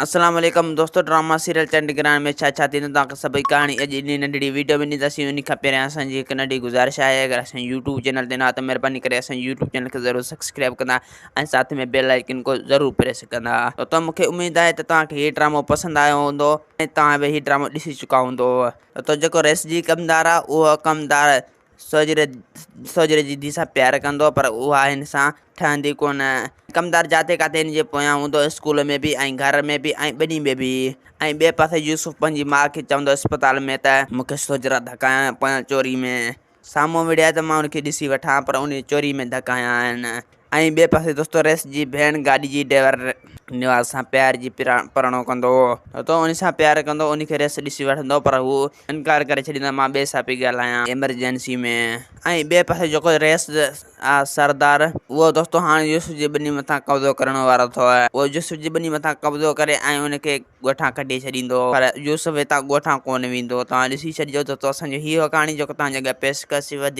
السلام عليڪم دوستو ڊراما سيريل چنڊ گرهڻ ۾ ڇا ڇا ٿيندو توهان کي سڀئي ڪهاڻي اڄ انهي ننڍڙي ويڊيو ۾ ڏينداسين انهي کان پهريان اسان جي هڪ ننڍي گذارش آهي اگر اسان يوٽيوب چينل تي نه ته مهرباني ڪري اسان يوٽيوب چينل کي ضرور سبسڪرائب ڪندا ۽ ساٿ ۾ بيل آئيڪن کو ضرور پريس ڪندا ته مون کي اميد آهي ته توهان کي هي ڊرامو پسند آيو هوندو ۽ توهان به هي ڊرامو ڏسي چڪا هوندو ته جيڪو ريس جي ڪمدار آهي اهو ڪمدار سوجهري سوجهري جي ڌيء سان پيار ڪندو پر اها هن سان ٺهندي ڪونه. ڪمدار جاتي ڪاٿي هن جي پويان هوندو اسڪول ۾ به ۽ گهر ۾ به ۽ ٻني ۾ به. ۽ ٻئي پاسي يوسف پنهنجي ماء کي چوندو اسپتال ۾ ته. مون کي سوجهرا ڌڪا هنيا پويان چوري ۾. سامهون وڙهيا ته مان ان کي ڏسي وٺان پر انهي چوري ۾ ڌڪا هنيا آهن. ۽ ٻئي پاسي دوستو ريس جي ڀيڻ گاڏي جي ڊرائيور نواز سان پيار جي پرڻو ڪندو تو ان سان پيار ڪندو ان کي ريس ڏسي وٺندو پر هو انڪار ڪري ڇڏيندو مان ٻئي سان پئي ڳالهايان ايمرجنسي ۾. ۽ ٻئي پاسي جيڪو ريس آ سردار اهو دوستو هاڻ يوسف جي ٻني مٿان قبضو ڪرڻ وارو اٿو اهو يوسف جي ٻني مٿان قبضو ڪري ۽ ان کي ڳوٺان ڪڍي ڇڏيندو پر يوسف هتان ڳوٺان ڪونه ويندو توهان ڏسي ڇڏجو دوستو اسان جو هي هو ڪهاڻي جيڪو توهان جي اڳيان پيش ڪئي سي وڌيڪ.